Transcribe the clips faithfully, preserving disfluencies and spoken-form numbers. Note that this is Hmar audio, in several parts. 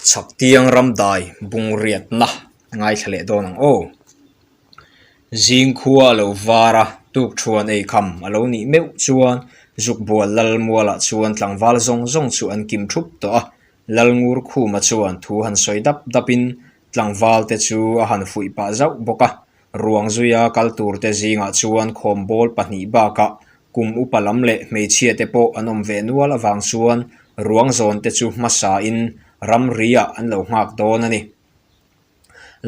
Chhak tiang ram dai bung riatna ngaithla leh dawn ang aw. Zing khua lo vara tukṭhuan ei kham a lo nih meuh chuan Zukbual Lalmualah chuan tlangval zawng zawng chu an kim thup tawh a. Lalngur Khuma chuan thu han sawi dap dapin tlangvalte chu a han fuih pah zauh bawk a. Ruang zuia kal turte zingah chuan khawmbawl pahnih bakah kum upa lam leh hmeichhiate pawh an awm ve nual avang chuan ruang zawnte chu hmasain ramriah an lo nghak dawn a ni.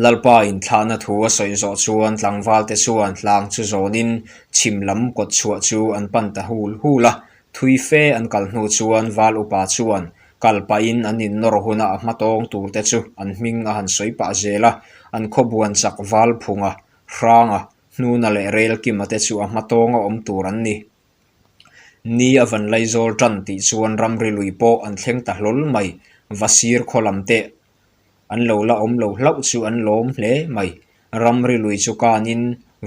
Lalpa inthlahna thu a sawi zawh chuan tlangvalte chuan hlang chu zawnin chhim lam kawtchhuah chu an pan ta hul hul a. Thui fe an kal hnu chuan val upa chuan kal pahin an innawr huna a hmatawng turte chu an hming a han sawi pah zel a, an khawbuan chak val phunga Hranga, Hnuna leh Relkima te chu a hmatawnga awm tur an ni. Ni a van laizawl ṭan tih chuan ramri lui pawh an thleng ta hlawl mai. Vasir khaw lam te an lo la awm lo hlauh chu an lawm hle mai. Ramri lui chu kanin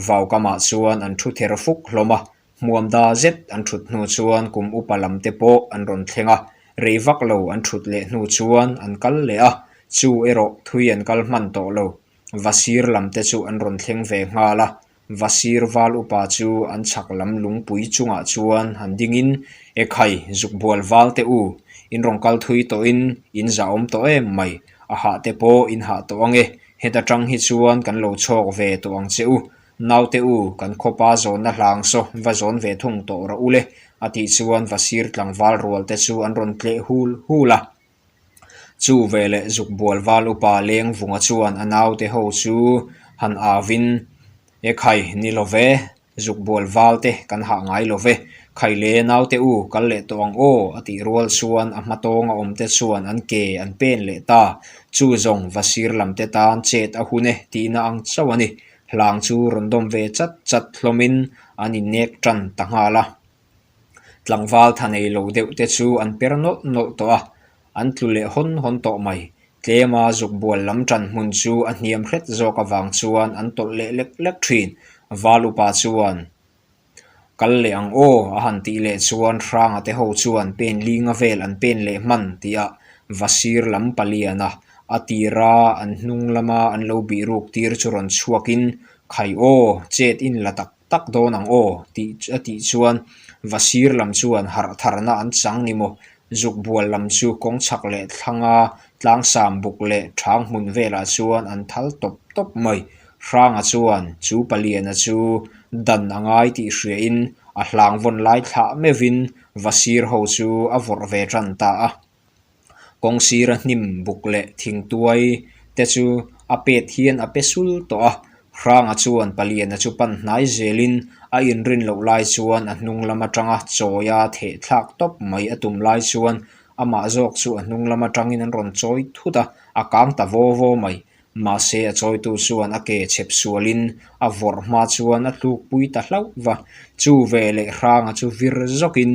vau kamah chuan an ṭhu ther fuk hlawm a, hmuam da zet an ṭhut hnu chuan kum upa lam te pawh an rawn thleng a, rei vak lo an ṭhut leh hnu chuan an kal leh a, chu erawh thui an kal hman tawh lo. Vasir lam te chu an rawn thleng ve nghal a, Vasir val upa chu an chhak lam lungpui chungah chuan han dingin, "E khai, Zukbual val te u, in rawn kal thui tawhin in zahawm tawh em mai, a hah te pawh in hah tawh ang e, heta ṭang hi chuan kan lo chhawk ve tawh ang che u, naute u, kan khawpa zawnna hlang saw va zawn ve thung tawh rawh u le," a tih chuan Vasir tlangval rual te chu an rawn tleh hul hul a. Chu veleh Zukbual val upa Lengvunga chuan a naute ho chu han avin, "E khai, ni lo ve, Zukbual val te kan hah ngai lo ve, khai le naute u, kal leh tawh ang aw," a tih rual chuan a hmatawnga awm te chuan an ke an pen leh ta. Chu zawng Vasir lam te tan chet a hun e tihna ang chauh a ni. Hlang chu rawn dawm ve chat chat hlawmin an innek ṭan ta nghal a. Tlangval tha nei lo deuh te chu an per nawlh nawlh tawh a, an tlu leh hawn hawn tawh mai. Tlema Zukbual lam ṭan hmun chu a hniam hret zawk avang chuan an tawlh leh lek lek ṭhin. Val upa chuan, "Kal leh ang aw," a han tih leh chuan Hranga te ho chuan pen linga vel an pen leh hman tia Vasir lam paliana a tira an hnung lama an lo bihruk tir chu rawn chhuakin, "Khai aw, chet in la tak tak dawn ang aw," tih, a tih chuan Vasir lam chuan harh tharna an chang ni maw, Zukbual lam chu kawng chhak leh thlanga tlang sam buk leh ṭhang hmun velah chuan an thal tawp tawp mai. Hranga chuan chu paliana chu dan a ngai tih hriain a hlang vawn lai thlah meuhin Vasir ho chu a vawrh ve ṭan ta a. Kawng sira hnim buk leh thingtuai te chu a pet hian a pe sul tawh a. Hranga chuan paliana chu pan hnai zelin a inrin loh lai chuan a hnung lam aṭanga chawia theh thlak tawp mai a tum lai chuan amah zawk chu a hnung lam aṭangin an rawn chawi thut a, a kang ta vaw vaw mai. Mahse, a chawitu chuan a ke chhep sualin a vawrh hma chuan a tlukpui ta hlauh va. Chu veleh Hranga chu vir zawkin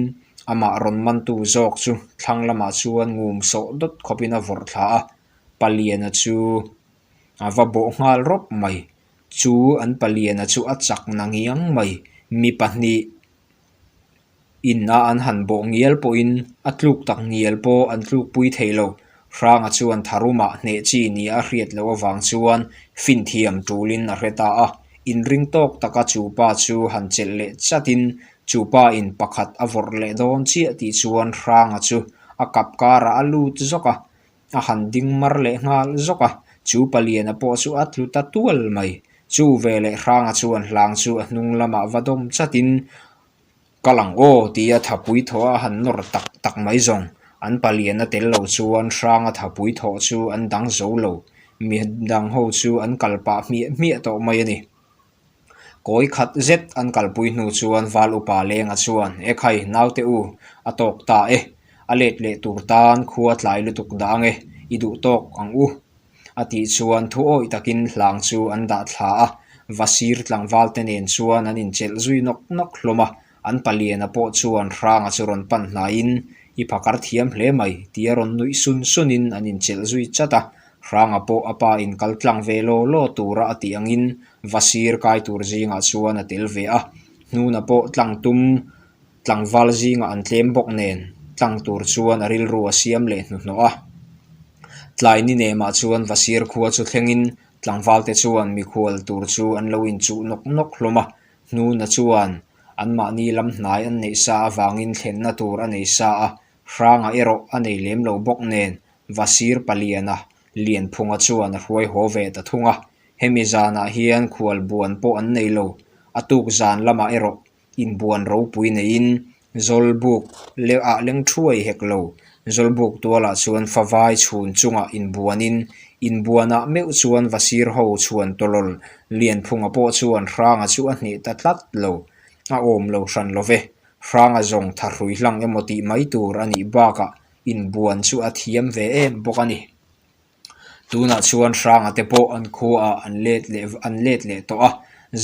amah rawn mantu zawk chu thlang lamah chuan ngum sawh dawt khawpin a vawrh thla a. Paliana chu a va bawh nghal rawp mai. Chu an paliana chu a chak na ngiang mai. Mi pahnih ina an han bawh ngial pawhin a tluk tak ngial pawh an tlukpui thei lo. Hranga chuan tharuma hneh chi nia a hriat loh avang chuan finthiam tulin a hre ta a. Inring tawk taka chu pa chu han chelh leh chatin chu pa in pakhat a vawrh leh dawn chiah tih chuan Hranga chu a kap karah a lut zawk a, a han ding mar leh nghal zawk a. Chu paliana pawh chu a tlu ta tual mai. Chu veleh Hranga chuan hlang chu a hnung lamah va dawm chatin, "Kal ang aw," tia thapui thawh a han nawr tak tak mai zawng. An paliana tel lo chuan Hranga thapui thawh chu an dang zo lo. Mi dang ho chu an kal pah hmiah hmiah tawh mai a ni. Kawi khat zet an kalpui hnu chuan val upa Lenga chuan, "E khai, naute u, a tawk ta e. A let leh tur tan khua tlai lutuk dah ang e, i duh tawk ang u," a tih chuan thu awih takin hlang chu an dah thla a. Vasir tlangval te nen chuan an inchelh zui nawk nawk hlawm a, an paliana pawh chuan Hranga chu rawn pan hnaiin, "I phakar thiam hle mai," tia rawn nuih sun sunin an inchelh zui chat a. Hranga pawh a pa in kal tlang ve law law tura a tih angin Vasir kai tur zingah chuan a tel ve a. Hnuna pawh tlang tum tlangval zingah an tlem bawk nen tlang tur chuan a rilru a siam leh hnuhnawh a. Tlai ni nemah chuan Vasir khua chu thlengin tlangvalte chuan mikhual tur chu an lo inchuh nawk nawk hlawm a. Hnuna chuan anmahni lam hnai an neih sa avangin thlenna tur a nei sa a, Hranga erawh a nei lem lo bawk nen, Vasir paliana Lianphunga chuan a hruai haw ve ta thung a. Hemi zanah hian khual buan pawh an nei lo. A tuk zan lamah erawh inbuan ropui neiin, zawlbuk le ah leng thuai hek lo. Zawlbuk tualah chuan favai chhun chungah inbuanin, inbuanah meuh chuan Vasir ho chhuan tawlol Lianphunga pawh chuan Hranga chu a hneh ta tlat lo. A awm lo hran lo ve. Hranga zawng tharhrui hlang emaw tih mai tur a nih bakah inbuan chu a thiam ve em bawk a ni. Tunah chuan Hranga te pawh an khuaah an let leh, an let leh tawh a.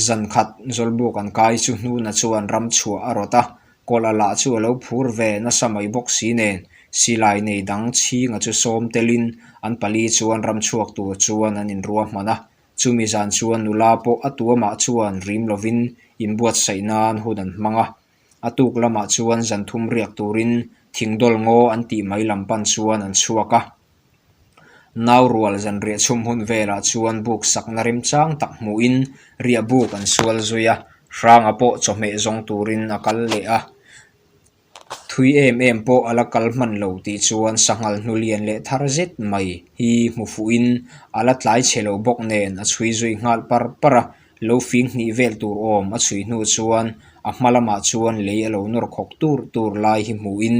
Zan khat zawlbuk an kai chu hnuna chuan ram chhuah a rawt a, kawlh a lah chu a lo phur ve nasa mai bawk si nen, silai nei dang chhinga chu sawm telin an pali chuan ram chhuak tur chuan an inruahman a. Chumi zan chuan nula pawh a tuamah chuan rim lovin inbuatsaih nan hun an hmang a. A tuk lamah chuan zan thum riak turin thingdawl ngaw an tih mai lam pan chuan an chhuak a. Nau rual zanriah chhum hun velah chuan buk sakna remchang tak hmuhin riah buk an sual zui a, Hranga pawh chawhmeh zawng turin a kal leh a. Thui em em pawh a la kal hman lo tih chuan sanghal hnu lian leh thar zet mai hi hmu fuhin a la tlai chhe lo bawk nen a chhui zui nghal par par a, lo fing hnih vel tur awm a chhui hnu chuan a hma lamah chuan lei a lo nawr khawk tur tur lai hi hmuhin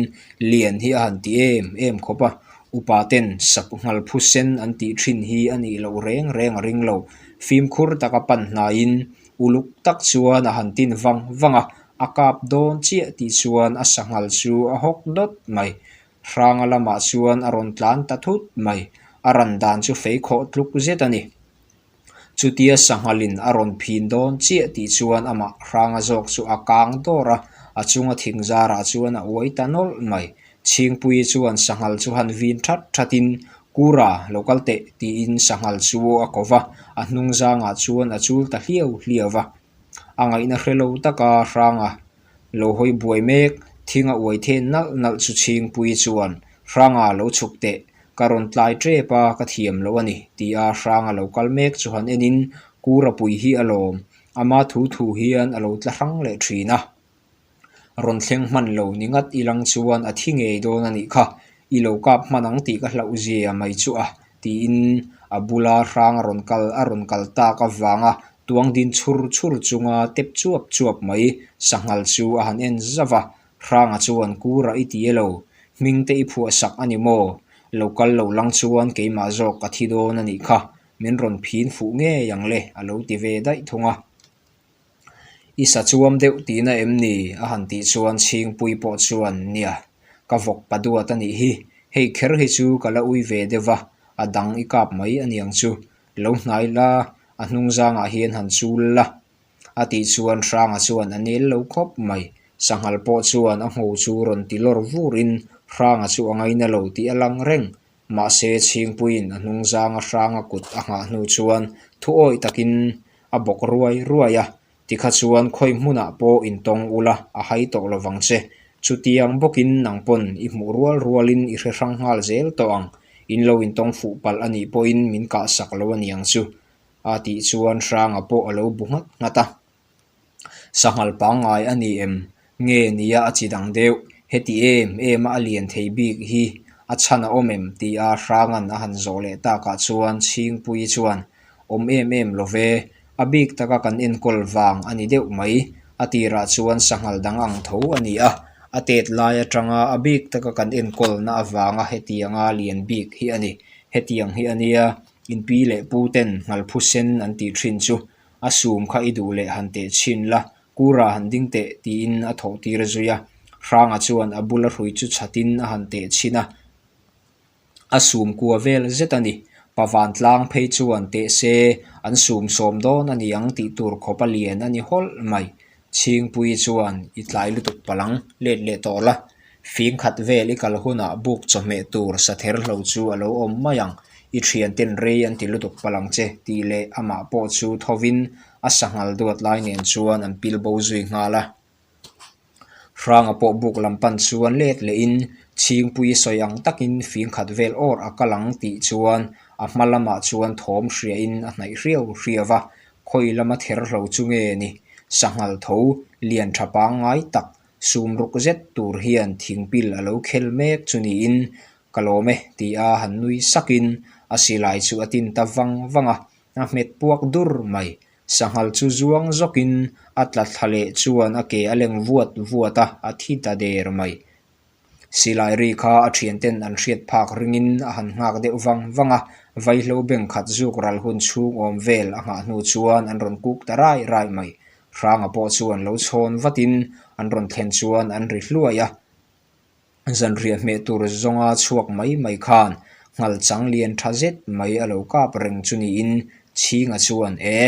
Lian hi a han ti em em khawp a. Upa ten sanghal phu sen an tih ṭhin hi a nih loh reng reng a ring lo. Fimkhur taka pan hnaiin uluk tak chuan a han tin vang vang a, a kap dawn chiah tih chuan a sanghal chu a hawk dawt mai. Hranga lamah chuan a rawn tlan ta thut mai. A ran dan chu fei khawh tluk zet a ni. Chutia sanghalin a rawn phin dawn chiah tih chuan amah Hranga zawk chu a kang dawr a, a chunga thing zarah chuan a uai ta nawlh mai. Chhingpuii chuan sanghal chu han vin ṭhat ṭhatin, "Kura, lo kal teh," tiin sanghal chu a ko va, a hnungzangah chuan a chul ta hliau hliau va. A ngaihna hre lo taka Hranga lo hawi buai mek, thinga uai then nalh nalh chu Chhingpuii chuan, "Hranga, lo chhuk teh, ka rawn tlai ṭep a, ka thiam lo a ni," tia Hranga lo kal mek chu han enin Kura pui hi a lawm. Ama thu thu hian a lo tla hrang leh ṭhin a. Rawn thleng hman lo ni ngat ilang chuan a thi ngei dawn a nih kha, "I lo kap hman ang tih ka hlauh zia mai chu a," tiin a bula Hranga rawn kal, a rawn kal tak avanga tuang din chhur chhur chunga tep chuap chuap mai sanghal chu a han en zauh va. Hranga chuan, "Kura i ti elo, hming te i phuahsak a ni maw? Lo kal lo lang chuan keimah zawk ka thi dawn a nih kha, min rawn phin fuh ngei ang le," a lo ti ve daih thung a. "I sa chuam deuh tina em ni?" a han tih chuan Chhingpuii pawh chuan, "Nia, ka vawk pa duat a nih hi, hei kher hi chu ka la ui ve deuh va, a dang i kap mai a niang chu, lo hnai la, a hnungzangah hian han chul la," a tih chuan Hranga chuan a nel lo khawp mai. Sanghal pawh chuan a ngo chu rawn ti lawr vurin Hranga chu a ngaina lo tih a lang reng. Mahse, Chhingpuiin a hnungzanga Hranga kut a nghah hnu chuan thu awih takin a bawk ruai ruai a, tikha chuan khawi hmunah pawh intawng ula a hai tawh lo vang che. "Chutiang bawkin nang pawn i hmuh rual rualin i hre hrang nghal zel tawh ang, in lo intawng fuh palh a nih pawhin min kah sak lo a niang chu," a tih chuan Hranga pawh a lo bu nghat nghat a. "Sanghal pangngai a ni em? Nge nia a chi dang deuh? Heti em em a a lian thei bik hi a chhan a awm em?" tia Hrangan a han zawh leh takah chuan Chhingpuii chuan, "Awm em em lo ve, a bik taka kan enkawl vang a ni deuh mai," a tirah chuan sanghal dang ang tho a ni a, a tet lai atanga a bik taka kan enkawlna avanga hetianga lian bik hi a ni, hetiang hi a nia, "Inpi leh pu ten nghal phu sen an tih ṭhin chu, a sum kha i duh leh han teh chhin la, Kura han ding teh," tiin a thawh tir zui a. Hranga chuan a bula hrui chu chhatin a han teh chhin a. A sum kua vel zet a ni. Pavan tlang phei chuan teh se an sum sawm dawn a ni ang tih tur khawpa lian a ni hawlh mai. Chhingpuii chuan, "I tlai lutuk palh ang, let leh tawh la. Fing khat vel i kal hunah buk chawhmeh tur sa ther hlo chu a lo awm mai ang. I ṭhianten rei an ti lutuk palh ang che," tih leh amah pawh chu thovin a sanghal duat lai nen chuan an pil bo zui nghal a. Hranga pawh buk lam pan chuan let lehin Chhingpui sawi ang takin fing khat vel awr a kal ang tih chuan a hma lamah chuan thawm hriain a hnaih hriau hriau a, khawi lama ther hlo chu nge ni, sanghal tho lian ṭha pangngai tak sum ruk zet tur hian thingpil a lo khel mek chu niin, ka lawm e, tia han nui sakin a silai chu a tin ta vang vang a, a hmet puak dur mai. Sanghal chu zuang zawkin a tla thla leh chuan a ke a leng vuat vuat a, a thi ta der mai. Silai ri kha a ṭhianten an hriat phak ringin a han nghak deuh vang vang a, vaihlo beng khat zuk ral hun chhung awm vel a nghah hnu chuan an rawn kuk ta rai rai mai. Hranga pawh chuan lo chhawn vatin an rawn thlen chuan an ri hluai a. Zanriah hmeh tur zawnga chhuak mai mai khan ngal chang lian ṭha zet mai a lo kap reng chu niin Chhinga chuan, "E,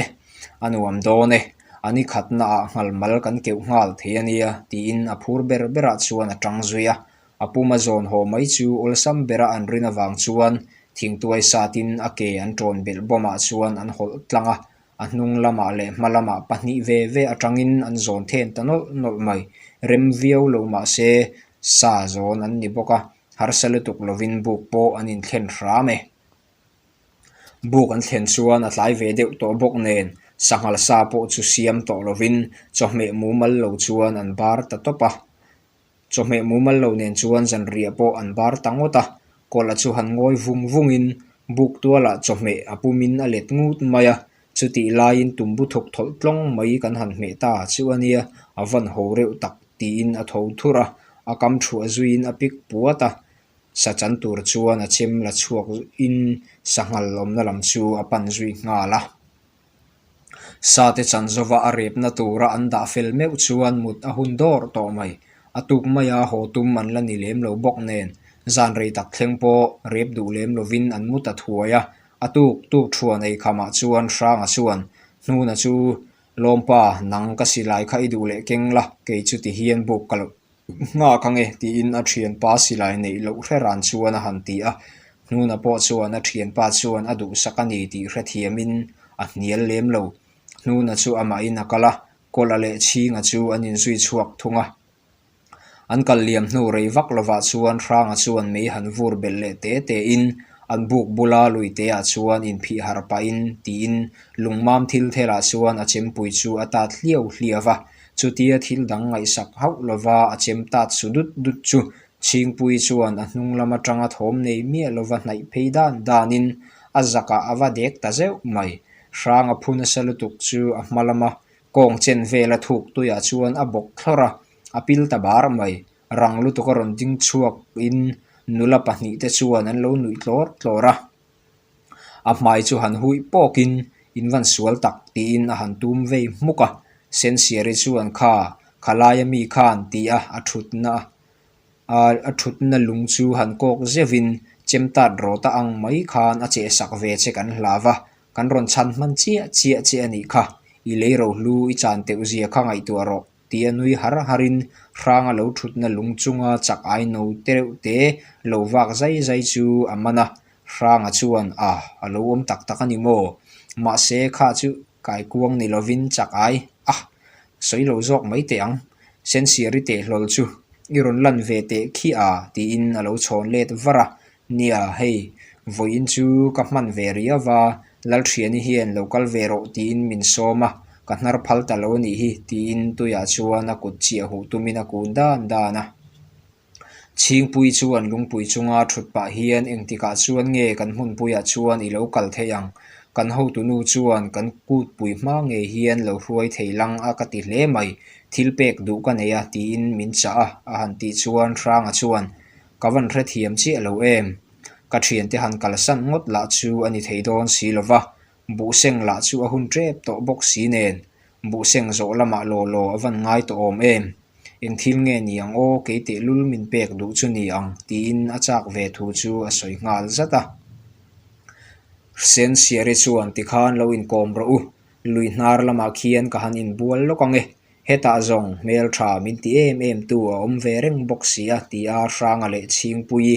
a nuam dawn e, a ni khatnaah ngal mal kan keuh nghal thei a nia," tiin a phur ber berah chuan a ṭang zui a. A puma zawn haw mai chu awlsam bera an rin avang chuan thingtuai satin a ke an ṭawn belh bawmah chuan an hawlh tlang a. A hnung lamah leh hma lamah pahnih ve ve aṭangin an zawn then ta nawlh nawlh mai. Rem viau lo mah se, sa zawn an ni bawk a, harsa lutuk lovin buk pawh an inthlen hram e. Buk an thlen chuan a tlai ve deuh tawh bawk nen, sanghal sa pawh chu siam tawh lovin, chawhmeh mumal lo chuan an bar ta tawp a. Chawhmeh mumal lo nen chuan zanriah pawh an bar ta ngawt a, kawla chu han ngawi vung vungin buk tuala chawhmeh a pumin a let ngut mai a, chutih laiin tumbu thuk thawlh tlawng mai kan han hmeh ta chu a nia, a van ho reuh tak tiin a tho thur a, a kam thu a zuiin a pik puat a, sa chan tur chuan a chem la chhuak in sanghal awmna lam chu a pan zui nghal a. Sa te chan zova a repna tura an dah fel meuh chuan mut a hun dawr tawh mai. A tuk maia haw tum an la ni lem lo bawk nen, zan rei tak thleng pawh rep duh lem lovin an mut a thuai a. A tuk tuk thuan ei khamah chuan Hranga chuan, "Hnuna chu, lawmpa, nang ka silai kha i duh leh keng la, kei chu ti hian buk ka lo nghak ang e," tiin a ṭhianpa silai neih loh hre ran chuan a han ti a. Hnuna pawh chuan a ṭhianpa chuan a duhsak a ni tih hrethiamin a hnial lem lo. Hnuna chu amahin a kal a, kawla leh Chhinga chu an inzui chhuak thung a. An kal liam hnu rei vak lovah chuan Hranga chuan mei han vur belh leh te tein an buk bula lui teah chuan inphih har pahin tiin lungmam thil thelah chuan a chempui chu a tat hliau hliau va. Chutia thil dang ngaihsak hauh lova a chem tat su dut dut chu Chhingpui chuan a hnung lam aṭanga thawm nei miah lova hnaih phei dan danin a zakah a va dek ta zeuh mai. Hranga phun a sa lutuk chu a hma lama kawng chen vela thuk tuiah chuan a bawk thlawr a, a pil ta bar mai. Rang lutuk a rawn ding chhuakin nula pahnih te chuan an lo nuih tlawr tlawr a. A hmai chu han huih pawkin, "In van sual tak," tiin a han tum vei hmuk a. Sensiari chuan, "Kha, khalaia mi khan," tia a thutna, a, a thutna lung chu han kawk zeuvin, chem tat rawt a ang mai khan a chehsak ve che kan hlau va, "Kan rawn chhan hman chiah chiah che a nih kha, i lei ro hlu i chan teuh zia kha ngaihtuah rawh," tia nui har harin Hranga lo thutna lung chunga chak ai no tereuh te lo vak zai zai chu a man a. Hranga chuan, "A, a lo awm tak tak a ni maw? Mahse, kha chu kaikuang ni lovin chak ai a, sawi lo zawk mai teh ang. Sensiari teh hlawl chu i rawn lan ve teh khi a," tiin a lo chhawn let var a. "Nia hei, vawiin chu ka hman ve ri a va, Lalṭhiani hian lo kal ve rawh tiin min sawm a, ka hnar phal ta lo a nih hi," tiin tuiah chuan a kut chiah huh tumin a kun dan dan a. Chhingpui chuan lungpui chunga thut pah hian, "Engtikah chuan nge kan hmunpuiah chuan i lo kal thei ang? Kan hotunu chuan kan kutpui hma ngei hian lo hruai thei lang a ka ti hle mai, thil pek duh ka nei a," tiin min chah a, a han tih chuan Hranga chuan, "Ka van hrethiam chiah lo em? Ka ṭhiante han kalsan ngawt lah chu a ni thei dawn si lo va, buhseng lah chu a hun ṭep tawh bawk si nen, buhseng zawh lamah law law a van ngai tawh awm em? Eng thil nge ni ang aw, kei teh lul min pek duh chu ni ang," tiin a chak ve thu chu a sawi nghal zat a. Sensiari chuan, "Tikhan lo inkawm rawh u, lui hnar lamah khian ka han inbual lawk ang e, hetah zawng hmelṭha min ti em em tu a awm ve reng bawk si a," tia Hranga leh Chhingpui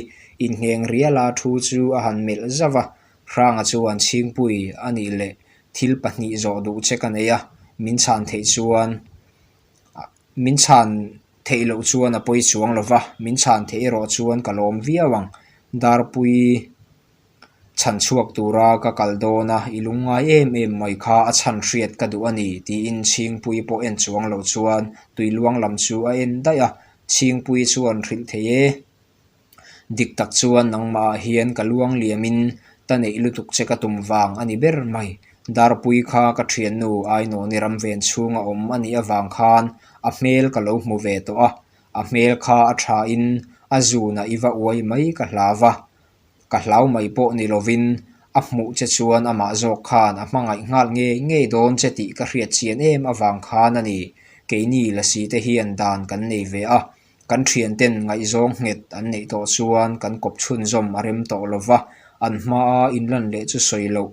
inngheng riala thu chu a han melh zauh a. Hranga chuan, "Chhingpui a nih leh, thil pahnih zawh duh che ka nei a, min chhan theih chuan, min chhan theih loh chuan a pawi chuang lo va, min chhan theih erawh chuan ka lawm viau ang. Darpui chhan chhuak tura ka kal dawn a, i lungngai em em mai kha a chhan hriat ka duh a ni, tiin Chhingpui pawh en chuang lo chuan tui luang lam chu a en daih a. Chhingpui chuan hrilh thei e. Dik tak chuan nangmah hian ka luang liamin ta neih lutuk che ka tum vang a ni ber mai. Darpui kha ka ṭhiannu Ainawni ram ven chhunga awm a nih avang khan a hmel ka lo hmu ve tawh a. A hmel kha a ṭhain a zuna i va uai mai ka hlau va. Ka hlau mai pawh ni lovin a hmuh che chuan amah zawk khan a hmangaih nghal ngei ngei dawn che tih ka hriat chian em avang khan a ni. Keini lasi te hian dan kan nei ve a, kan ṭhianten ngaihzawng nghet an neih tawh chuan kan kawp chhunzawm a rem tawh lo va, an hmaa inlan leh chu sawi loh,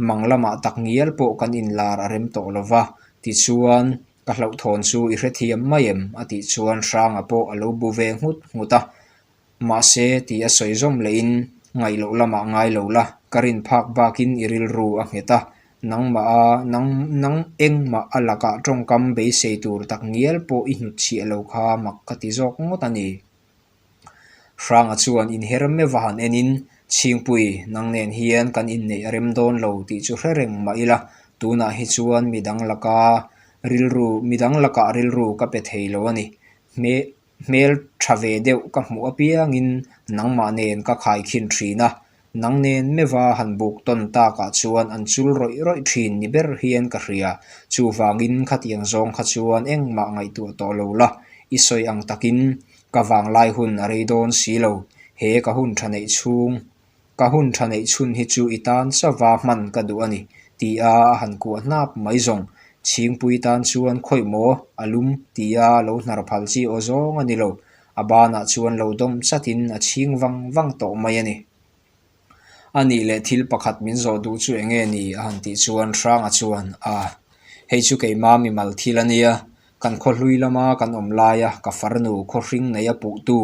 mang lamah tak ngial pawh kan inlar a rem tawh lo va, tichuan ka hlauhthawn chu i hrethiam mai em? A tih chuan Hranga pawh a lo bu ve nghut nghut a. Mahse, tia sawi zawm lehin, ngaih loh lamah ngai lo la, ka rin phak bakin i rilru a nghet a, nangmah a, nang, nang engmah a lakah ṭawngkam beisei tur tak ngial pawh i hnutchhiah lo kha mak ka ti zawk ngawt a ni. Hranga chuan inher meuh a han enin, Chhingpui, nang nen hian kan inneih a rem dawn lo tih chu hre reng mah ila, tunah hi chuan midang laka rilru, midang lakah rilru ka pe thei lo a ni. Hme, hmel ṭha ve deuh ka hmuh apiangin nangmah nen ka khaikhin ṭhin a, nang nen meuh a han buk tawn takah chuan an chul rawih rawih ṭhin ni ber hian ka hria. Chuvangin khatiang zawng kha chuan engmah ngaihtuah tawh lo la, i sawi ang takin ka vanglai hun a rei dawn si lo. He ka hun ṭha neih chhung, ka hun ṭha neih chhun hi chu i tan chauha hman ka duh a ni, tia a han kuah hnap mai zawng. Chhingpui tan chuan, khawi maw, a lum, tia lo hnar phal chi aw zawng a ni lo. A banah chuan lo dawm chatin a chhing vang vang tawh mai a ni. A nih leh, thil pakhat min zawh duh chu eng nge ni? A han tih chuan Hranga chuan, a, hei chu keima mimal thil a nia, kan khaw hlui lama kan awm laia ka farnu khaw hring neia puhtu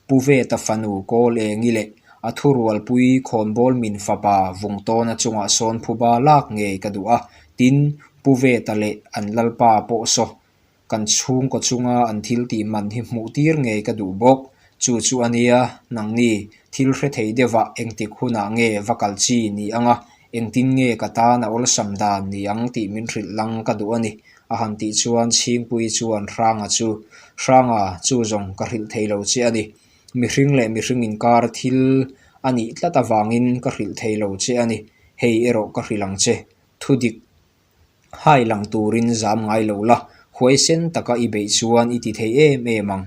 Pu Veta fanu Kawl Engi leh a thurualpui Khawnbawl min fapa Vungtawna chungah sawn phuba lak ngei ka duh a, tin Pu Veta leh an lalpa pawh saw kan chhungkaw chunga an thil tih man hi hmuh tir ngei ka duh bawk. Chu chu a nia, nangni thil hre thei deuhah engtik hunah nge va kal chi ni anga, engtin nge ka tan a awlsam dan ni ang tih min hrilh lang ka duh a ni, a han tih chuan Chhingpui chuan Hranga chu, Hranga, chu zawng ka hrilh thei lo che a ni. Mihring leh mihring inkar thil a nih tlat avangin ka hrilh thei lo che a ni. Hei erawh ka hrilh ang che. Thudik hai lang turin zam ngai lo la, huaisen taka i beih chuan i ti thei em em ang.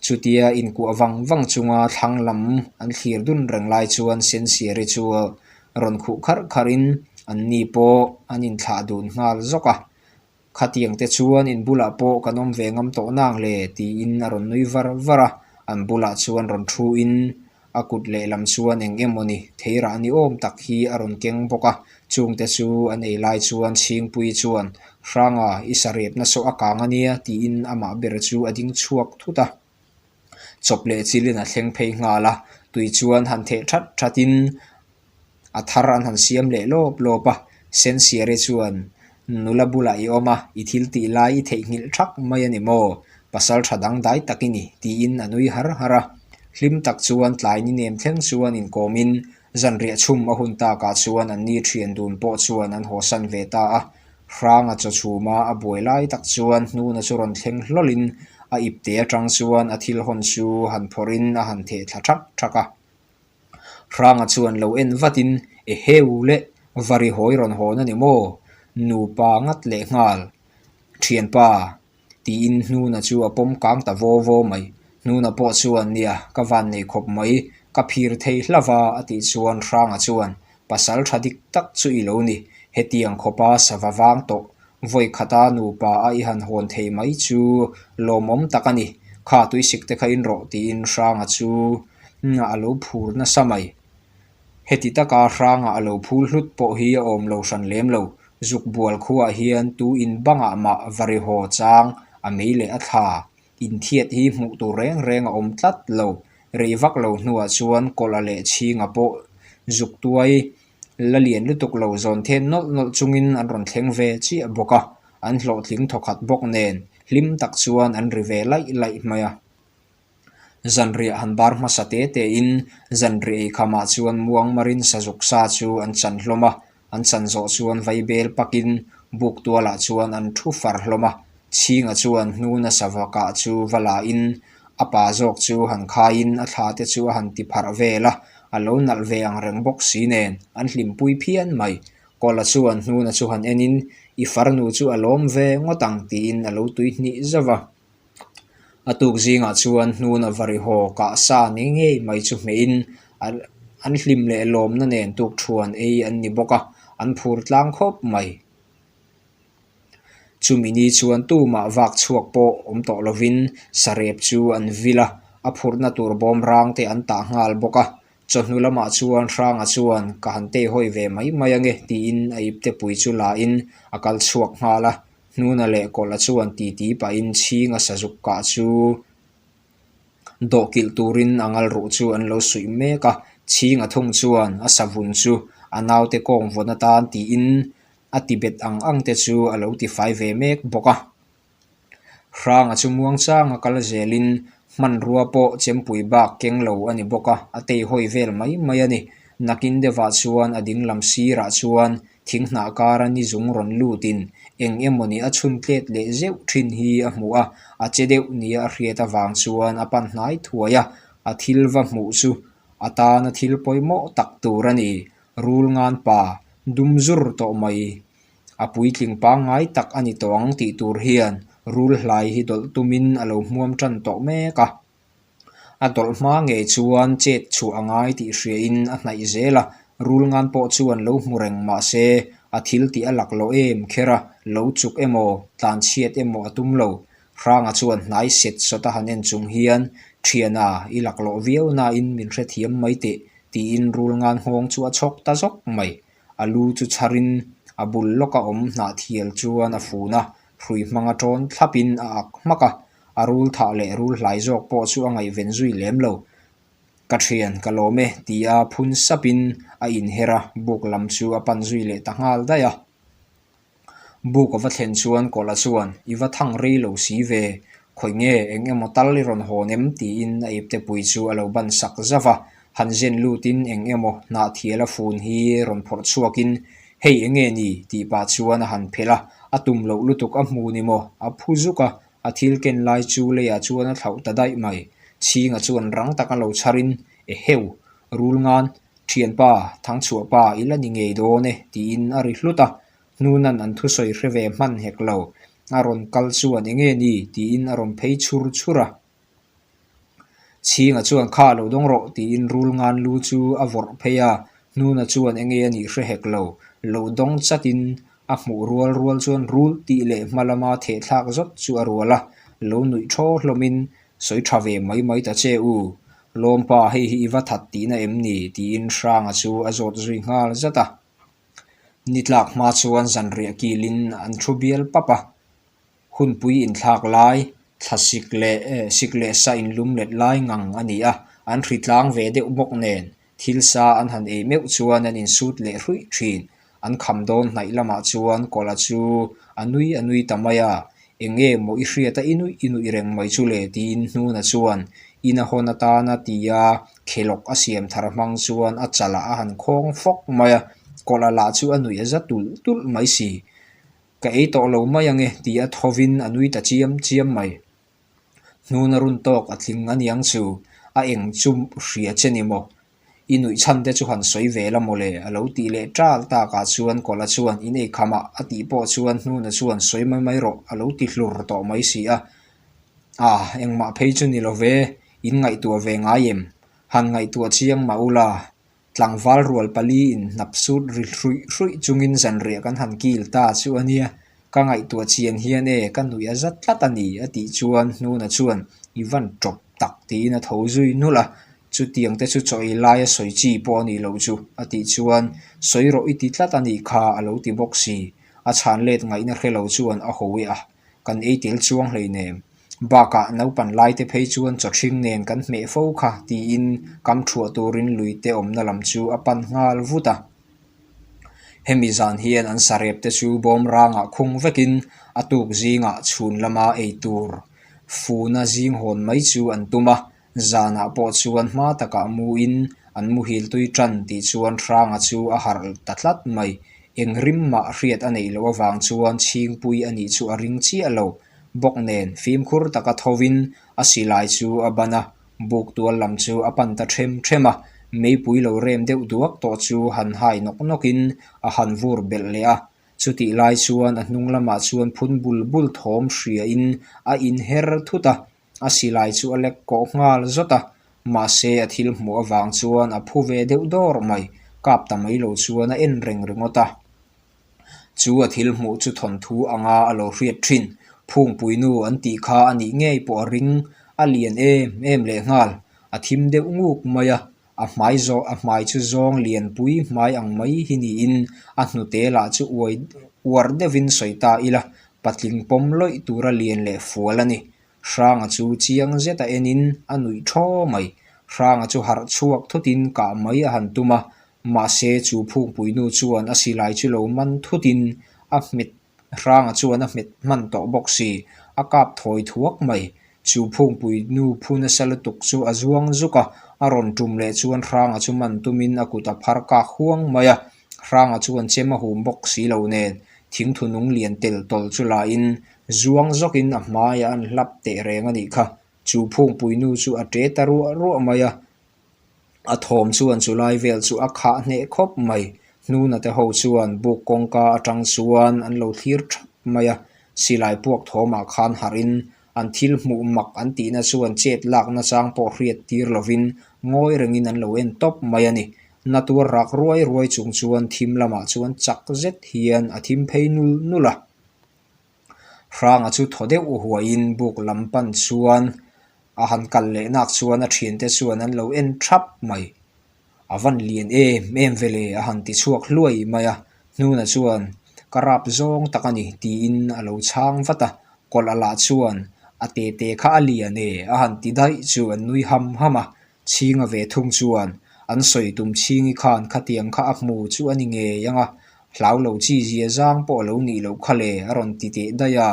Chutia inkuah vang vang chunga thlang lam an thlir dun reng lai chuan Sensiari chu rawn khuh kharh kharhin an ni pawh an inthlah dun nghal zawk a. Khatiang te chuan in bulah pawh kan awm ve ngam tawh nang le, tiin a rawn nui var var a. An bulah chuan rawn thuin a kut lehlam chuan eng emaw ni thei rah ni awm tak hi a rawn keng bawk a. Chungte chu an ei lai chuan Chhingpui chuan, Hranga, i sarepna saw a kang a nia, tiin amah ber chu a ding chhuak thut a. Chawp leh chilin a thleng phei nghal a, tui chuan han theh that thatin a thar an han siam leh lawp lawp a. Sensiari chuan, Nula bulah i awm a, i thil tih lai i theihnghilh thak mai a ni maw? Pasalṭha dangdai tak i ni, tiin a nui har har a. Hlim tak chuan tlai ni nem thleng chuan inkawmin zanriah chhum a hun takah chuan an ni ṭhian dun pawh chuan an haw san ve ta a. Hranga chaw chhuma a buai lai tak chuan Hnuna chu rawn thleng hlawlin a ipte aṭang chuan a thil hawn chu han phawrhin a han theh thla thak thak a. Hranga chuan lo en vatin, E heu le, Varihawi rawn hawn a ni maw? Nupa ngat leh nghal. Ṭhianpa, tiin Hnuna chu a pawm kang ta vaw vaw mai. Hnuna pawh chuan, Nia, ka vannei khawp mai, ka phir thei hlauh a, a tih chuan Hranga chuan, Pasalṭha dik tak chu i lo ni, hetiang khawpa sava vang tawh, vawi khata nupa a i han hawn thei mai chu lawmawm tak a ni. Kha tuisik te kha in rawh, tiin Hranga chu a lo phur nasa mai. Heti taka Hranga a lo phur hlut pawh hi a awm lo hran lem lo. Zukbual khuaah hian tu in bangah mah Varihaw chang a mei leh a thla inthiat hi hmuh tur reng reng a awm tlat lo. Rei vak lo hnuah chuan kawlha leh chhinga pawh zuk tuai la lian lutuk lo zawn then nawlh nawlh chungin an rawn thleng ve chiah bawk a. An hlawhtling thawkhat bawk nen hlim tak chuan an ri ve laih laih mai a. Zanriah han bar hmasa te tein, zanriah ei khamah chuan muang marin sazuk sa chu an chan hlawm a, an chan zawh chuan vaibel pakin buk tualah chuan an thu far hlawm a. Chhinga chuan Hnuna savakah chu va la in, a pa zawk chu han khai in a thla te chu a han ti pharh vel a, a lo nalh ve ang reng bawk si nen, an hlimpui phian mai. Kawla chuan Hnuna chu han en in, "I farnu chu a lawm ve ngawt ang," tiin a lo tui hnih zauh a. A tuk zingah chuan Hnuna va ri haw kah sa ni ngei mai chu hmein, a, an hlim leh lawmna nen tukṭhuan ei an ni bawk a, an phur tlang khawp mai. Chumi ni chuan tumah vak chhuak pawh awm tawh lovin, sarep chu an vil a, a phurhna tur bawmrang te an tah nghal bawk a. Chawhnu lamah chuan Hranga chuan, "Ka han tei hawi ve mai mai ang e," tiin a iptepui chu la in a kal chhuak nghal a. Hnuna leh Kawla chuan titi pahin Chhinga sazuk kah chu dawhkilh turin a ngal ruh chu an lo suih mek a. Chhinga thung chuan a savun chu a naute kawng vawn atan tiin a tibet ang ang te chu a lo tifai ve mek bawk a. Hranga chu muang changa kal zelin, hmanrua pawh chempui bak keng lo a ni bawk a, a tei hawi vel mai mai a ni. Nakin deuhah chuan a ding lam sirah chuan thing hnah kara ni zung rawn lutin, eng emaw ni a chhun tlet leh zeuh ṭhin hi a hmu a, a che deuh nia a hriat avang chuan a pan hnai thuai a, a thil va hmuh chu a tana thil pawimawh tak tur a ni. Rulngan pa, dum zur tawh mai. A puitling pangngai tak a ni tawh ang tih tur hian rul hlai hi dawlh tumin a lo hmuam ṭan tawh mek a. A dawlh hma ngei chuan chet chhuah a ngai tih hriain a hnaih zel a, Rulngan pawh chuan lo hmu reng mah se, a thil tih a laklawh em kher a, lo chuk emaw, tlan chhiat emaw a tum lo. Hranga chuan hnai set sawta han en chung hian, "Ṭhiana, i laklawh viau nain min hrethiam mai teh," tiin Rulngan nghawng chu a chhawk ta zawk mai. A lu chu chharin a bul lawka awm hnahthial chuan a fun a, hrui hmanga ṭawn thlapin a ak hmak a, a rul thah leh rul hlai zawk pawh chu a ngaihven zui lem lo. "Ka ṭhian, ka lawm e," tia phun sapin a inher a, buk lam chu a pan zui leh ta nghal daih a. Buk a va thlen chuan Kawla chuan, "I va thang rei lo si ve, khawi nge eng emaw tal i rawn hawn em?" tiin a iptepui chu a lo ban sak zauh a, han zen lutin eng emaw hnahthial a fun hi rawn phawrh chhuakin, "Hei, eng nge ni?" tih pah chuan a han phelh a, a tum loh lutuk a hmu ni maw, a phu zuk a, a thil ken lai chu leiah chuan a thlauh ta daih mai. Chhinga chuan rang taka lo chharin, "Eheu, Rulngan, ṭhianpa, thangchhuahpa i la ni ngei dawn e," tiin a ri hlut a. Hnunan an thusawi hre ve hman hek lo. A rawn kal chuan, "Eng nge ni?" tiin a rawn phei chhur chhur a. Chhinga chuan, "Kha lo dawng rawh," tiin Rulngan lu chu a vawrh phei a. Hnuna chuan eng nge a nih hre hek lo. Lo dawng chatin a hmuh rual rual chuan rul tih leh hma lama thehthlak zawt chu a rual a. Lo nuih thaw hlawmin, "Sawi ṭha ve mai mai ta che u. Lawmpa, hei hi i va that tihna em ni?" tiin Hranga chu a zawt zui nghal zat a. Ni tlak hma chuan zanriah kilin an thu bial pap a. Hunpui inthlak lai, thla sik leh, eh, sik leh sa inlum let lai ngang a ni a, an hri tlang ve deuh bawk nen, thil sa an han ei meuh chuan an insut leh hruih ṭhin. An kham dawn hnaih lamah chuan Kawla chu a nui a nui ta mai a, "Eng nge maw i hriat a, i nuih, i nuih reng mai chu le?" tiin Hnuna chuan, "In a hawn atana," tia khelawk a siam thar hmang chuan a chalah a han khawng fawk mai a, Kawla lah chu a nuih a za tulh tulh mai si. "Ka ei tawh lo mai ang e," tia thovin a nui ta chiam chiam mai. Hnuna run tawk a tling a niang chu, a eng chu hria che ni maw? "I nuih chhan te chu han sawi ve la maw le?" a lo tih leh tal takah chuan Kawla chuan, "In ei khamah," a tih pawh chuan Hnuna chuan, "Sawi mai mai rawh," a lo ti hlur tawh mai si a. "A, engmah phei chu ni lo ve, in ngaihtuah ve ngai em? Han ngaihtuah chiang mah ula. Tlangval rual pali in hnap sut ri hruih hruih chungin zanriah kan han kil ta chu a nia. Ka ngaihtuah chian hian e, ka nuih a za tlat a ni," a tih chuan Hnuna chuan, "I van tawp tak," tiin a tho zui nulh a. "Chutiang te chu chaw ei lai a sawi chi pawh a nih loh chu," a tih chuan, "Sawi rawh, i ti tlat a nih kha," a lo ti bawk si. A chhan let ngaihna hre lo chuan a ho e a, "Kan ei tel chuang hleinem. Bakah naupan lai te phei chuan chaw hring nen kan hmeh fo kha," tiin kam thuah turin lui te awmna lam chu a pan nghal vut a. Hemi zan hian an sarep te chu bawm rangah khung vekin a tuk zingah chhun lama ei tur funa zing hawn mai chu an tum a. Zanah pawh chuan hma takah muin an muhil tui ṭan tih chuan Hranga chu a harh ta tlat mai. Eng rim mah hriat a neih loh avang chuan chhingpui a nih chu a ring chiah lo. Bawk nen fimkhur taka thovin a silai chu a ban a, buk tual lam chu a pan ta ṭhem ṭhem a, meipui lo rem deuh duak tawh chu han hai nawk nawkin a han vur belh leh a. Chutih lai chuan a hnung lamah chuan phun bul bul thawm hriain a inher thut a, a silai chu a lek kawh nghal zawt a, mahse a thil hmuh avang chuan a phu ve deuh dawr mai, kap ta mai lo chuan a en reng ringawt a. Chu a thil hmuh chu thawnthu anga a lo hriat ṭhin. Phungpuinu an tih kha a nih ngei pawh a ring, a lian em em leh nghal, a thim deuh nguk mai a, a hmai zaw, a hmai chu zawng lianpui hmai ang mai hi niin a hnute lah chu uai, uar deuhin sawi ta ila, patling pawm lawih tura lian leh fual a ni. Hranga chu chiang zeta enin a nuih ṭhaw mai. Hranga chu harh chhuak thutin kah mai a han tum a, mahse chu phungpuinu chuan a silai chu lo man thutin a hmet, Hranga chuan a hmet hman tawh bawk si, a kap thawi thuak mai. Chu phungpuinu phu nasa lutuk chu a zuang zuk a, a rawn tum leh chuan Hranga chu man tumin a kut a phar kak huang mai a. Hranga chuan chem a hum bawk si lo nen, thing thunung lian tel tawl chu lain zuang zawkin a hmaiah an hlap teh reng a nih kha. Chu phungpuinu chu a ṭe ta ruah ruah mai a, a thawm chuan chu lai vel chu a khah hneh khawp mai. Hnuna te ho chuan buk kawngka aṭang chuan an lo thlir thap mai a, silai puak thawmah khan harhin an thil hmuh mak an tihna chuan chet lakna chang pawh hriat tir lovin ngawi rengin an lo en tawp mai a ni. Natuar rak ruai ruai chung chuan thim lamah chuan chak zet hian a thim phei nul nul a. Hranga chu thaw deuh huaiin buk lam pan chuan a han kal leh nak chuan a ṭhiante chuan an lo en thap mai. A van lian em em ve le, a han ti chhuak hluai mai a. Hnuna chuan, "Ka rap zawng tak a ni," tiin a lo chhang vat a. Kawlh a lah chuan, "A tete kha a lian e," a han ti daih chu an nui ham ham a. Chhinga ve thung chuan an sawi tum chhingi khan khatiang kha a hmu chu a ni ngei ang a, hlau lo chi zia zang pawh a lo nih loh kha le a rawn ti teh daih a,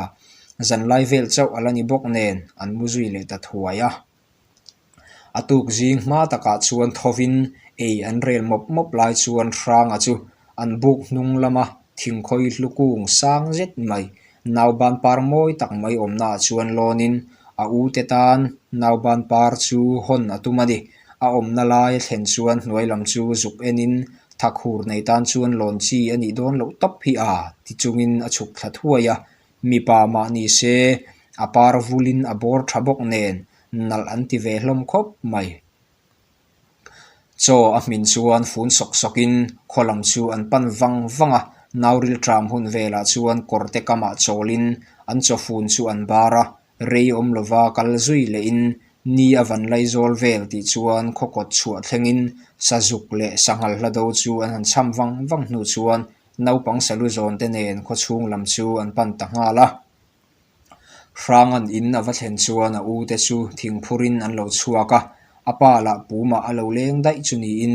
zanlai vel chauh a la ni bawk nen an mu zui leh ta thuai a. A tuk zing hma takah chuan thovin ei an rel mawp mawp lai chuan Hranga chu an buk hnung lama thingkhawi hlukung sang zet mai, nauban par mawi tak mai awmnaah chuan lawnin a u te tan nauban par chu hawn a tum a ni. A awmna lai a thlen chuan hnuai lam chu zuk enin thakhur nei tan chuan lawn chi a nih dawn loh tawp hi a, ti chungin a chhuk thla thuai a. Mipa mah ni se, a par vulin a bawr ṭha bawk nen nalh an ti ve hlawm khawp mai. Chaw a hmin chuan fun sawk sawkin khaw lam chu an pan vang vang a, nau rilṭam hun velah chuan kawrte kamah chawlin an chaw fun chu an bar a, rei awm lova kal zui lehin ni a van lai zawl vel tih chuan khaw kawt chhuah thlengin sazuk leh sanghal hla do chu an han chham vang vang hnu chuan naupang salu zawn te nen khaw chhung lam chu an pan ta nghal a. Hrangan in a va thlen chuan a u te chu thing phurin an lo chhuak a, a pa lah pumah a lo leng daih chu niin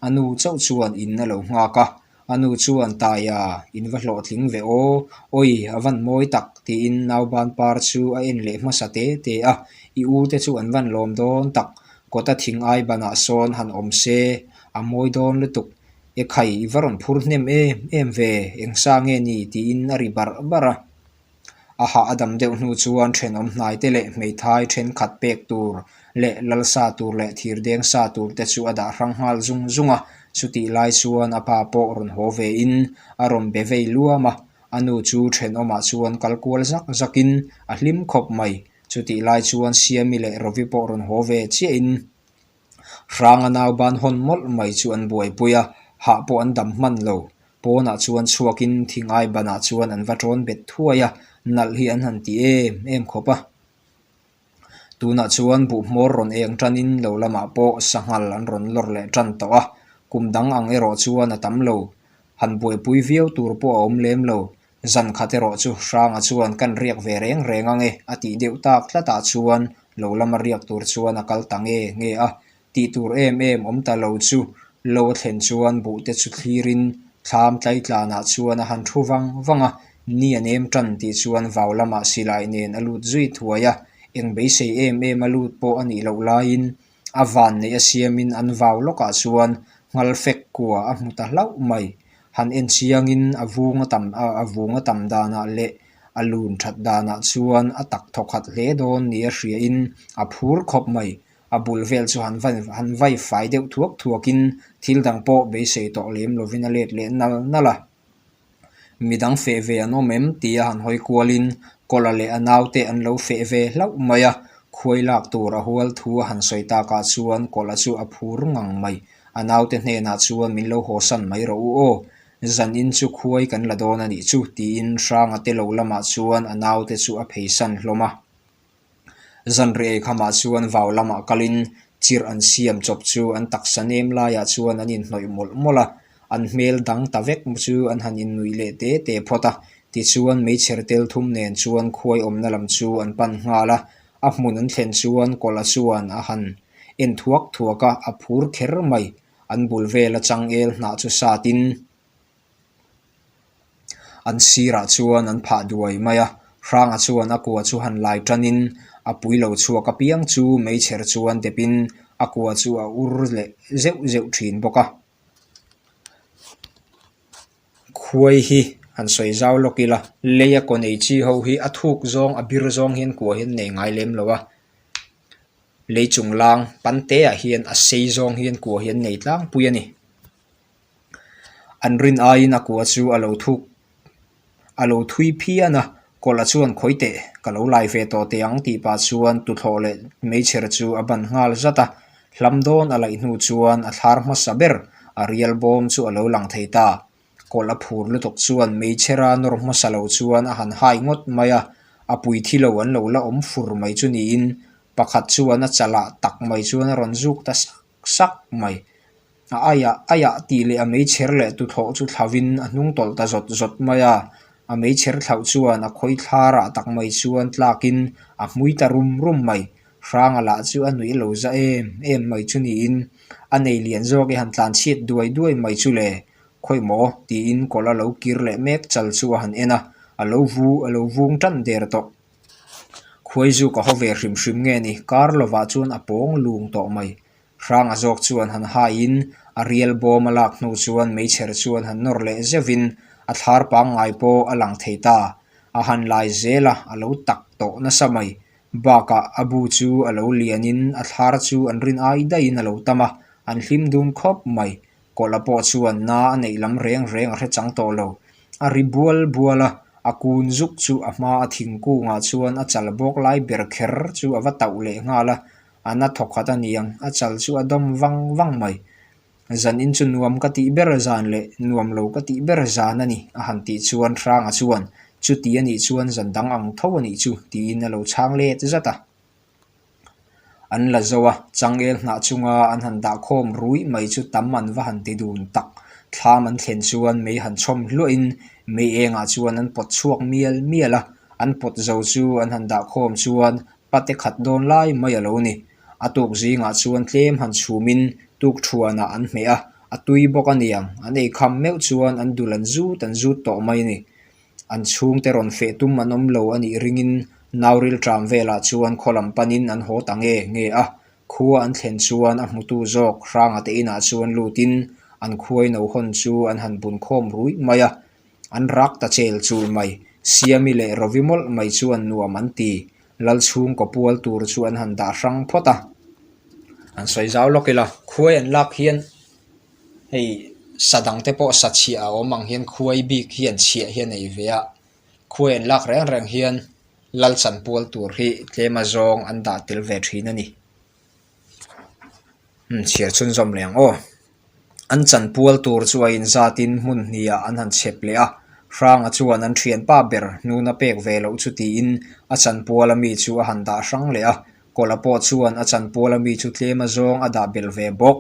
a nu chauh chuan in a lo nghak a, a nu chuan, "Taia, in va hlawhtling ve aw, awi, a van mawi tak," tiin nauban par chu a en leh hmasa te te a, "I u te chu an van lawm dawn tak, kawta thing ai banah sawn han awm se, a mawi dawn lutuk, e khai, i va rawn phur hnem em em ve, eng sa nge ni?" tiin a ri barh barh a. A hah a dam deuh hnu chuan ṭhenawm hnaite leh hmeithai ṭhenkhat pek tur leh lal sa tur leh thirdeng sa tur te chu a dah hrang nghal zung zung a. Chutih lai chuan a pa pawh rawn haw ve in a rawn be vei luam a. A nu chu ṭhenawmah chuan kal kual zak zakin a hlim khawp mai. Chutih lai chuan Siami leh Rovi pawh rawn haw ve chiahin Hranga nauban hawn mawlh mai chu an buaipui a, hah pawh an dam hman lo. Pawnah chuan chhuakin thing ai banah chuan an va ṭawn bet thuai a, nalh hi an han ti em em khawp a. Tunah chuan buh hmawr rawn eng ṭanin lo lamah pawh sanghal an rawn lawr leh ṭan tawh a, kum dang ang erawh chuan a tam lo. Han buaipui viau tur pawh a awm lem lo. Zan khat erawh chu Hranga chuan, "Kan riak ve reng reng ang e," a tih deuh tak tlatah chuan lo lama riak tur chuan a kal ta nge nge a. Tih tur em em awm ta lo chu, lo a thlen chuan buh te chu thlirin Thlam tlai tlanah chuan a han thu vang vang a, ni an em tan tih chuan vau lamah silai nen a lut zui thuai a, eng beisei em em a lut pawh a nih loh laiin a van neih a siamin an vau lawkah chuan ngal fek kua a hmu ta hlauh mai. Han en chiangin a vung a tam, a, a vung a tam danah leh a lun that danah chuan a tak thawkhat hle dawn nia hriain a phur khawp mai. A bul vel chu han vai, han vai fai deuh thuak thuakin thil dang pawh beisei tawh lem lovin a let leh nal nal a. Midang feh ve an awm em tia han hawi kualin Kawla leh a naute an lo feh ve hlauh mai a. Khuai lak tur a hual thu a han sawi takah chuan Kawla chu a phur ngang mai. A naute hnenah chuan, "Min lo hawsan mai rawh u aw. Zanin chu khuai kan la dawn a nih chu," tiin Hranga te lo lamah chuan a naute chu a pheisan hlawm a. Zanriei khamah chuan vau lamah kalin chir an siam chawp chu an taksa nem laiah chuan an inhnawih mawlh mawlh a, an hmel dang ta vek chu an han innui leh te te phawt a. Tichuan meichher tel thum nen chuan khuai awmna lam chu an pan nghal a, a hmun an thlen chuan Kawla chuan a han en thuak thuak a, a phur kher mai. An bul vela changel hnah chu satin an sirah chuan an phah duai mai a. Hranga chuan a kua chu han lai tanin a pui lo chhuak apiang chu meichher chuan depin a kua chu a ur leh zeuh zeuh ṭhin bawk a. Khuai hi han sawi zau lawk ila, leia kaw nei chi ho hi a thuk zawng, a bir zawng hian kua hian nei ngai lem lo a. Lei chung lang pan te ah hian a sei zawng hian kua hian nei tlangpui a ni. An rin aiin a kua chu a lo thuk, a lo thui phian a, Kawla chuan, "Khawi teh, ka lo lai ve tawh teh ang," tih pah chuan tuthlawh leh meichher chu a ban nghal zat a. Hlam dawn a laih hnu chuan a thlar hmasa ber a rial bawm chu a lo lang thei ta. Kawla phur lutuk chuan meichhera nawr hmasa lo chuan a han hai ngawt mai a, a pui thi lo an lo la awm fur mai chu niin pakhat chuan a chalah tak mai chuan a rawn zuk ta sak sak mai. A aiah, aiah tih leh a meichher leh tuthlawh chu thlauhin a hnung tawlh ta zawt zawt mai a. A meichher thlauh chuan a khawi thlarah tak mai chuan tlakin a hmui ta rum rum mai. Hranga lah chu a nuih lo za em em mai chu niin a nei lian zawk i han tlan chhiat duai duai mai chu le. Khawi maw? Tiin Kawla lo kir leh mek chal chu a han en a, a lo vu, a lo vung ṭan der tawh. Khuai zuk a haw ve hrim hrim nge ni, kar lovah chuan a pawng lung tawh mai. Hranga zawk chuan han haiin a rial bawm a lak hnu chuan meichher chuan han nawr leh zeuvin a thlar pangngai pawh a lang thei ta. A han lai zel a, a lo tak tawh nasa mai. Bakah a bu chu a lo lianin a thlar chu an rin ai daiin a lo tam a, an hlim dun khawp mai. Kawla pawh chuan na a neih lam reng reng a hre chang tawh lo. A ri bual bual a, a kun zuk chu a hma a thingkungah chuan a chal bawk lai ber kher chu a va tauh leh nghal a, a na thawkhat a niang, a chal chu a dawm vang vang mai. Zanin chu nuam ka tih ber zan leh nuam lo ka tih ber zan a ni, a han tih chuan Hranga chuan, "Chuti a nih chuan zan dang ang tho a nih chu," tiin a lo chhang let zat a. An la zo a, changel hnah chunga an han dah khawm rui mai chu tam an va han ti dun tak. Thlam an thlen chuan mei han chhawm hluahin mei engah chuan an pawt chhuak mial mial a. An pawt zo chu an han dah khawm chuan pate khat dawn lai mai a lo ni. A tuk zingah chuan tlem han chhumin tuk thuanah an hmeh a, a tui bawk a niang. An ei kham meuh chuan an dul an zut an zut tawh mai a ni. An chhungte rawn feh tum an awm lo a nih ringin, nau rilṭam velah chuan khaw lam panin an haw ta nge nge a. Khua an thlen chuan a hmutu zawk Hranga te inah chuan lutin an khuai no hawn chu an han bun khawm rui mai a. An rak ta chel chul mai, Siami leh Rovi mawlh mai chuan nuam an ti. Lalchhungkaw pual tur chu an han dah hrang phawt a. An sawi zau lawk ila, khuai an lak hian hei sa dangte pawh sa chhia a awm ang hian khuai bik hi an chhia hian ei ve a. Khuai an lak reng reng hian lal chan pual tur hi tlema zawng an dah tel ve ṭhin a ni. Hmm, chhiar chhunzawm leh ang aw. An chan pual tur chu a inzatin hmun hnihah an han chhep leh a. Hranga chuan an ṭhianpa ber hnuna pek ve loh chu tiin a chan puala mi chu a han dah hrang leh a. Kawla pawh chuan a chan puala mi chu tlema zawng a dah belh ve bawk.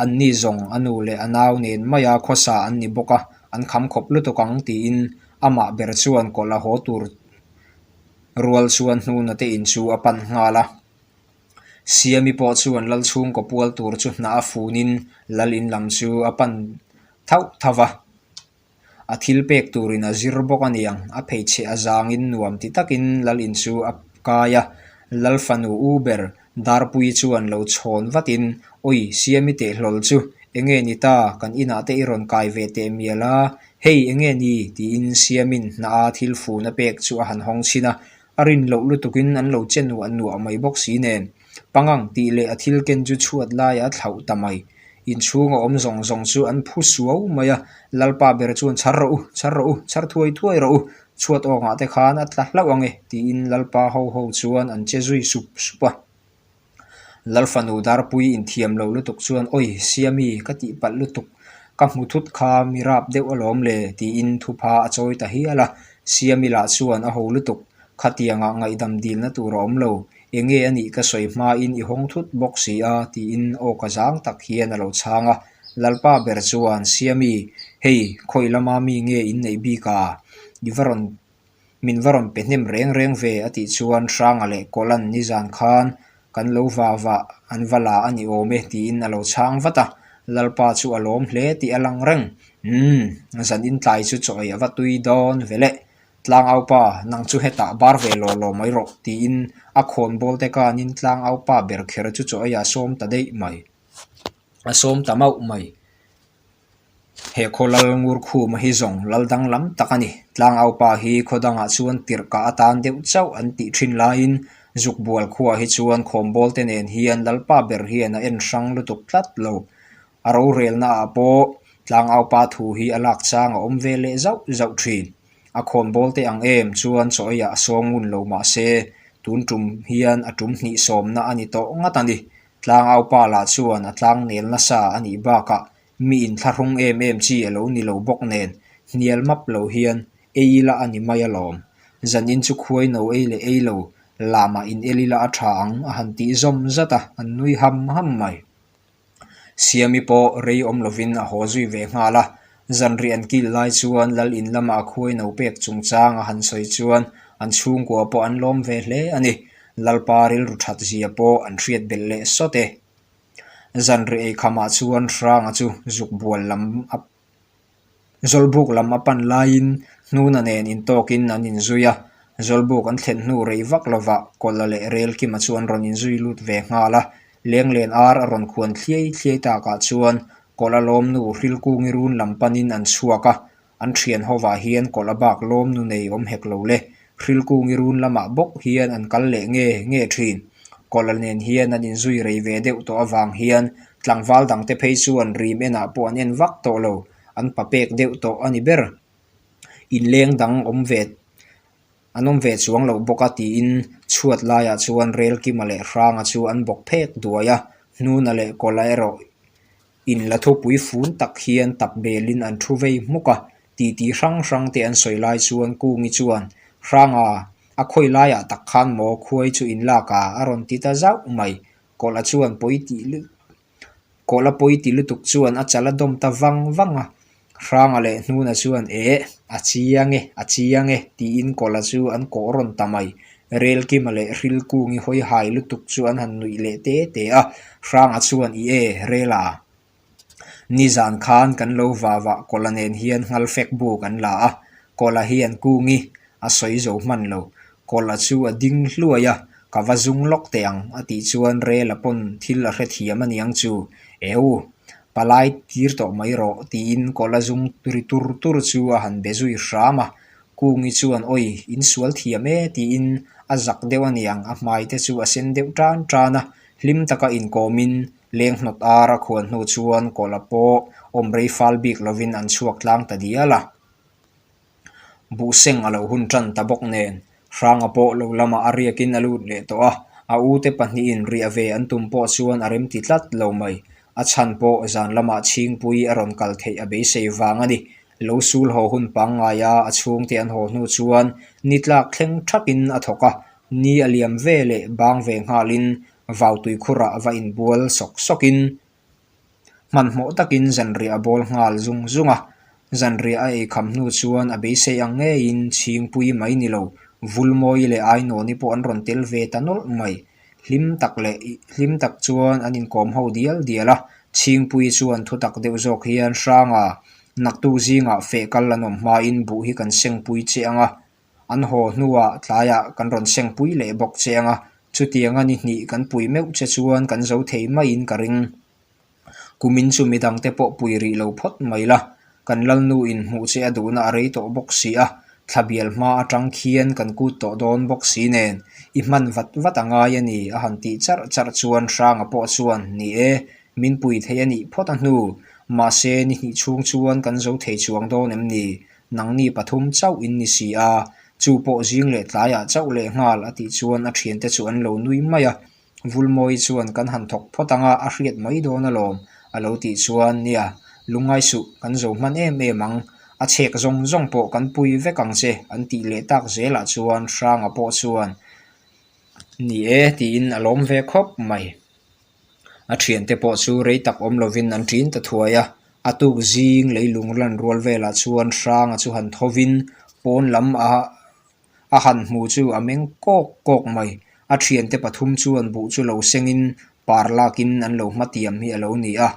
Anni zawng a nu leh a nau nen maia khawsa an ni bawk a, an kham khawp lutuk ang tiin amah ber chuan Kawla haw tur rual chuan hnuna te in chu a pan nghal a. Siami pawh chuan Lalchhungkaw pual tur chu hnah a funin lal in lam chu a pan thauh thauh a. a thil pek turin a zir bawk a ni ang. A phei chhe a zangin nuam ti takin lal in chu a kai a. Lal fanu u ber Darpui chuan lo chhawn vatin, "Awi, Siami teh hlawl chu, enge ni ta, kan inah te i rawn kai ve teh mial a, hei, enge ni?" tiin Siamin hna a thil fun a pek chu a han hawng chhin a. A rin loh lutukin an lo che nuah nuah mai bawk si nen. Pangang tih leh a thil ken chu chhuat laia a thlauh ta mai. Inchhunga awm zawng zawng chu an phu suau mai a. Lalpa ber chuan, "Chhar rawh u, chhar rawh u, chhar thuai thuai rawh u, chhuat awngah te khan a tla hlauh ang e," tiin Lalpa ho ho chuan an che zui sup sup a. Lal fanu Darpui inthiam lo lutuk chuan, "Awi, Siami, ka tih palh lutuk, ka hmu thut kha mi rap deuh alawm le," tiin thupha a chawi ta hial a. Siami lah chuan a ho lutuk, "Khatianga ngaihdam dilna tur a awm lo, enge a nih ka sawi hmain i hawng thut bawk si a," tiin awka zang tak hian a lo chhang a. Lalpa ber chuan, "Siami, hei, khawi lama mi nge in neih bik a? I va rawn, min va rawn pe hnem reng reng ve," a tih chuan Hranga leh Kawlan nizan khan kan lo vava an va la a ni awm e tiin a lo chhang vat a. Lalpa chu a lawm hle tih a lang reng. "Hmm, zan in tlai chu chaw ei a va tui dawn ve le. Tlang aupa, nang chu hetah bar ve law law mai rawh," tiin a khawnbawl te kanin tlang aupa ber kher chu chaw ei a sawm ta daih mai. A sawm ta mauh mai. He khaw lal Ngurkhuma hi zawng lal danglam tak a ni. Tlang aupa hi khaw dangah chuan tirhkah atan deuh chauh an tih ṭhin laiin, Zukbual khuaa hi chuan khawmbawl te nen hian lalpa ber hian a en hrang lutuk tlat lo. A rorelna ah pawh tlang aupa thu hi a lak chang a awm ve leh zauh zauh ṭhin. A khawmbawl te ang em chuan chaw ei ah a sawm ngun lo mah se, tun ṭum hian a ṭum hnih sawmna a ni tawh ngat a ni. Tlang aupa lah chuan a tlang nel nasa a nih bakah mi inthlahrung em em chi a lo ni lo bawk nen, hnial map lo hian ei ila a ni mai alawm. Zanin chu khuaino ei leh ei lo, lamah in el ila a ṭha ang a han tih zawm zat a, an nui ham ham mai. Siami pawh rei awm lovin a haw zui ve nghal a. Zanriah an kil lai chuan lal in lama a khuaino pek chungchang a han sawi chuan an chhungkua pawh an lawm ve hle a ni. Lalpa rilru ṭhat zia pawh an hriat belh leh sawt e. Zanriah ei khamah chuan Hranga chu Zukbual lam a, Zawlbuk lam a pan laiin hnuna nen intawkin an inzui a. Zawlbuk an thlen hnu rei vak lovah Kawla leh Relkima chuan rawn inzui lut ve nghal a. Lenglen ar a rawn khuan thliai thliai takah chuan Kawla lawmnu Hrilkungi run lam panin an chhuak a. An ṭhian hovah hian Kawla bak lawmnu nei awm hek lo le, Hrilkungi run lamah bawk hian an kal leh nge nge ṭhin. Kawla nen hian an inzui rei ve deuh tawh avang hian tlangval dangte phei chuan rim enah pawh an en vak tawh lo, an pa pek deuh tawh a ni ber. Inleng dang awm ve, an awm ve chuang lo bawk a tiin chhuat laiah chuan Relkima leh Hranga chu an bawk phek duai a, hnuna leh Kawla erawh inla thupui fun tak hian tap belin an thu vei hmuk a, titi hrang hrang te an sawi lai chuan Kungi chuan, "Hranga, a khawi laiah tak khan maw khuai chu in lak a?" a rawn ti ta zauh mai. Kawla chuan pawi tih lu-, Kawla pawi ti lutuk chuan a chal a dawm ta vang vang a. Hranga leh hnuna chuan, "E, a chiang e, a chiang e," tiin Kawla chu an kawh rawn ta mai. Relkima leh Hrilkungi hawi hai lutuk chu an han nuih leh te te a. Hranga chuan, "I e, Rela." Nizan khan kan lo vava Kawla nen hian nghal fek buk an la a. Kawla hian, "Kungi," a sawi zo hman lo. Kawla chu a ding hluai a, "Ka va zung lawk teh ang," a tih chuan Rela pawn thil a hrethiam a ni ang chu. "Eu, palai tir tawh mai rawh," tiin Kawla zung ri tur tur chu a han be zui hram a. Kungi chuan, "Awi, in sual thiam e," tiin a zak deuh a ni ang, a hmai te chu a sen deuh ṭan ṭan a. Hlim taka inkawmin leng hnawt ar a khuan hnu chuan Kawla pawh awm rei fal bik lovin an chhuak tlang ta dial a. Buhseng a lo hun ṭan ta bawk nen, Hranga pawh lo lama a riakin a lut leh tawh a, a u te pahnihin riah ve an tum pawh chuan a rem ti tlat lo mai. A chhan pawh zan lamah chhingpui a rawn kal theih a beisei vang a ni. Lo sul haw hun pangngaia a chhungte an haw hnu chuan ni tlak thleng thakin a thawk a, ni a liam ve leh bang ve nghalin vautui khurah va inbual sawk sawkin, hmanhmawh takin zanriah a bawl nghal zung zung a. Zanriah a ei kham hnu chuan a beisei ang ngeiin chhingpui mai ni lo, vulmawi leh ainawni pawh an rawn tel ve ta nawlh mai. Hlim tak leh, hlim tak chuan an inkawm ho dial dial a. Chhingpui chuan thutak deuh zawk hian, "Hranga, Naktuk zingah feh kal an awm hmain buh hi kan sengpui che ang a, an haw hnuah tlaiah kan rawn sengpui leh bawk che ang a, chutianga ni hnih kan pui meuh che chuan kan zo thei maiin ka ring. Kumin chu midangte pawh pui rih lo phawt mai la, kan lalnu inhmuh che a duhna a rei tawh bawk si a, thla bial hma aṭang khian kan kut tawh dawn bawk si nen, i hman vat vat a ngai a ni, a han tih charh charh chuan Hranga pawh chuan, "Ni e, min pui thei a nih phawt a hnu, mahse ni hnih chhung chuan kan zo thei chuang dawn em ni? Nangni pathum chauh in ni si a, chu pawh zing leh tlaiah chauh leh nghal," a tih chuan a ṭhiante chu an lo nui mai a. Vulmawi chuan, "Kan han thawk phawt ang a, a hriat mai dawn alawm," a lo tih chuan, "Nia, lungngai suh, kan zo hman em em ang, a chhek zawng zawng pawh kan pui vek ang che," an tih leh tak zelah chuan Hranga pawh chuan, "Ni e," tiin a lawm ve khawp mai. A ṭhiante pawh chu rei tak awm lovin an ṭin ta thuai a, a tuk zing leilung lan rual velah chuan Hranga chu han thovin pawn lam a, a han hmu chu a meng kawk kawk mai. A ṭhiante pathum chuan buh chu lo sengin par lakin an lo hmatiam hi a lo ni a.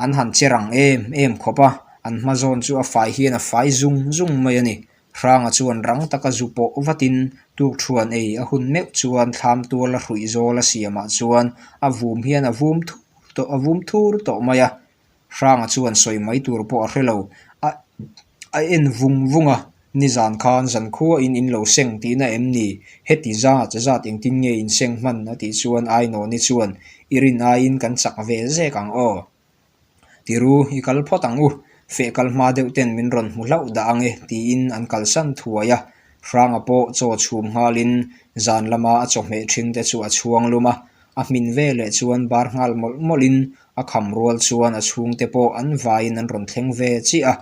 An han che rang em em khawp a, an hma zawn chu a fai hian a fai zung zung mai a ni. Hranga chuan rang taka zu pawh vatin tukṭhuan ei a hun meuh chuan thlam tual a hruih zawl a siamah chuan a vum hian a vum thur tawh, a vum thur tawh mai a. Hranga chuan sawi mai tur pawh a hre lo. A, a en vung vung a, "Nizan khan zan khua in in lo seng tihna em ni? Heti zat zat engtin nge in seng hman?" a tih chuan Ainawni chuan, "I rin aiin kan chak ve zek ang aw. Tiru, i kal phawt ang u, feh kal hma deuh ten min rawn hmu hlauh dah ang e," tiin an kalsan thuai a. Hranga pawh chaw chhum nghalin zan lama a chaw hmeh ṭhingte chu a chhuang lum a, a hmin ve leh chuan bar nghal mawlh mawlhin a kham rual chuan a chhungte pawh an vaiin an rawn thleng ve chiah a.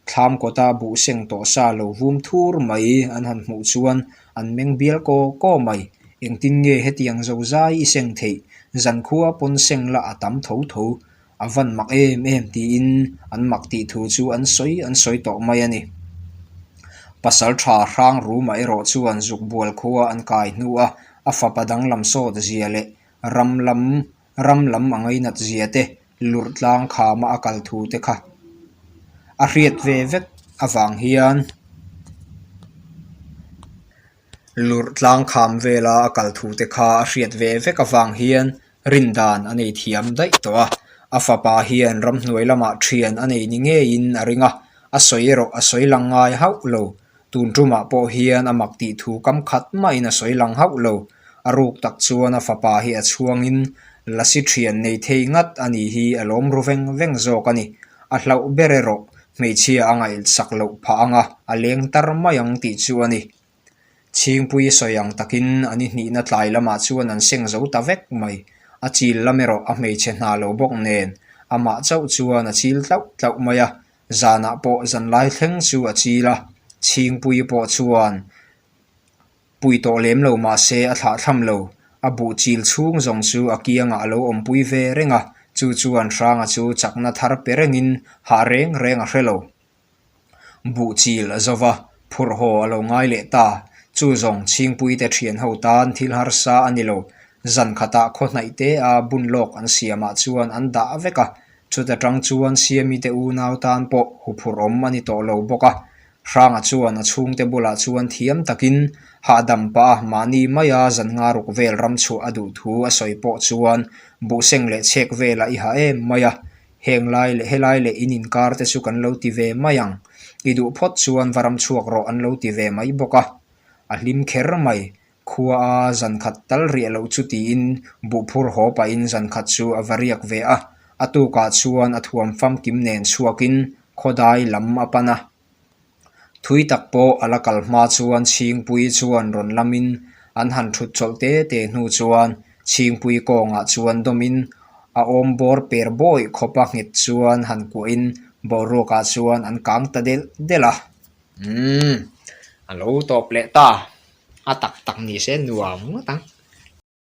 Thlam kawta buh seng tawh sa lo vum thur mai an han hmuh chuan an meng bial kaw kaw mai. "Engtin nge hetiang zozai i seng theih? Zan khua pawn seng la a tam tho tho. A van mak em em," tiin an mak tih thu chu an sawi, an sawi tawh mai a ni. Pasalṭha Hrang Rumah erawh chuan Zukbual khua an kai hnu a, a fapa danglam sawt zia leh ram lam, ram lam a ngainat zia te, Lurtlang khama a kal thu te kha a hriat ve vek avang hian, Lurtlang kham vela a kal thu te kha a hriat ve vek avang hian rin dan a nei thiam daih tawh a. A fapa hian ramhnuai lamah ṭhian a nei ni ngeiin a ring a, a sawi erawh a sawi lang ngai hauh lo. Tun ṭumah pawh hian a mak tih thu kam khat mahin a sawi lang hauh lo. A ruk tak chuan a fapa hi a chhuangin lasi ṭhian nei thei ngat a ni hi a lawm ru veng veng zawk a ni. A hlauh ber erawh hmeichhia a ngaihsak loh phah anga a leng tar mai ang tih chu a ni. Chhingpui sawi ang takin a ni hnihna tlai lamah chuan an seng zo ta vek mai. A chil lam erawh a hmeichhe hna lo bawk nen, amah chauh chuan a chil tlauh tlauh mai a. Zanah pawh zanlai thleng chu a chil a. Chhingpui pawh chuan pui tawh lem lo mah se a thlahthlam lo. A buh chil chhung zawng chu a kiangah a lo awmpui ve reng a. Chu chuan Hranga chu chakna thar pe rengin hah reng reng a hre lo. Buh chil a zo va, phurh haw a lo ngai leh ta. Chu zawng Chhingpui te ṭhian ho tan thil harsa a ni lo. Zan khatah khaw hnaih te a bun lawk an siamah chuan an dah vek a. Chuta ṭang chuan Siami te unau tan pawh huphurh awm a ni tawh lo bawk a. Hranga chuan a chhungte bulah chuan thiam takin hahdam pah a, mahni maia zan nga ruk vel ram chhuah a duh thu a sawi pawh chuan buh seng leh chhek vela i ha em mai a. Heng lai leh, helai leh in inkar te chu kan lo ti ve mai ang. I duh phawt chuan va ram chhuak rawh an lo ti ve mai bawk a. A hlim kher mai. Khua a zan khat tal riah loh chu tiin buh phurh haw pahin zan khat chu a va riak ve a. A tukah chuan a thuam famkim nen chhuakin khawdai lam a pan a. Thui tak pawh a la kal hma chuan Chhingpui chuan rawn lamin an han thut chawlh te te hnu chuan Chhingpui kawngah chuan dawmin a awm bawr per bawih khawpa nghet chuan han kuahin boruakah chuan an kang ta del del a. Umm, a lo tawp leh ta. A tak tak ni se nuam ngawt ang.